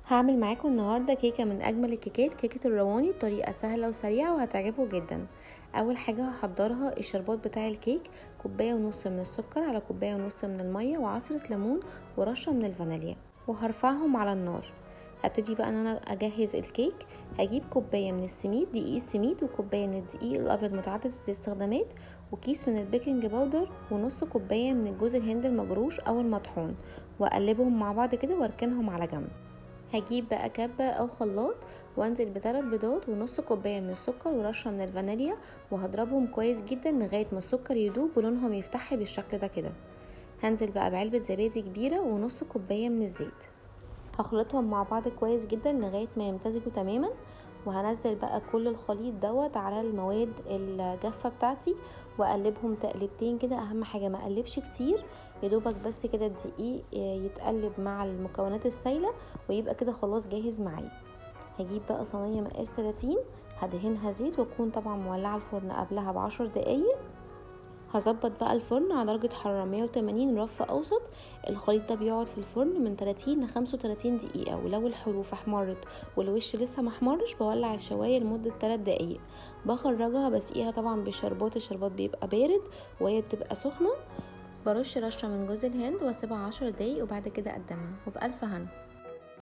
هعمل معاكم النهارده كيكة من اجمل الكيكات، كيكة الرواني، بطريقة سهلة وسريعة وهتعجبكم جدا. اول حاجة هحضرها الشربات بتاع الكيك، كوباية ونص من السكر على كوباية ونص من المية وعصره ليمون ورشه من الفانيليا، وهرفعهم على النار. هبتدي بقى ان انا اجهز الكيك. هجيب كوباية من السميد، دقيق السميد، وكوبايه من الدقيق الابيض متعدد الاستخدامات، وكيس من ال baking powder، ونص كوباية من الجوز الهند المجروش او المطحون، واقلبهم مع بعض كده واركنهم على جنب. هجيب بقى كبه او خلاط وانزل بثلاث بيضات ونص كوباية من السكر ورشه من الفانيليا، وهضربهم كويس جدا لغاية ما السكر يدوب ولونهم يفتح بالشكل ده كده. هنزل بقى بعلبه زبادي كبيرة ونص كوباية من الزيت، هخلطهم مع بعض كويس جدا لغاية ما يمتزجوا تماما. وهنزل بقى كل الخليط دوت على المواد الجافه بتاعتي واقلبهم تقلبتين كده. اهم حاجة ما اقلبش كتير، يدوبك بس كده الدقيق يتقلب مع المكونات السايله ويبقى كده خلاص جاهز معايا. هجيب بقى صينية مقاس 30، هدهنها زيت واكون طبعا مولعه الفرن قبلها ب10 دقايق. هظبط بقى الفرن على درجة حرارة 180 رف اوسط. الخليط ده بيقعد في الفرن من 30 ل 35 دقيقة، ولو الحروف احمرت والوش لسه ما احمرش بولع الشواية لمدة 3 دقايق. بخرجها بسقيها طبعا بالشربات، الشربات بيبقى بارد وهي بتبقى سخنة. برش رشة من جوز الهند واسيبها 10 دقايق وبعد كده اقدمها، وبألف هنا.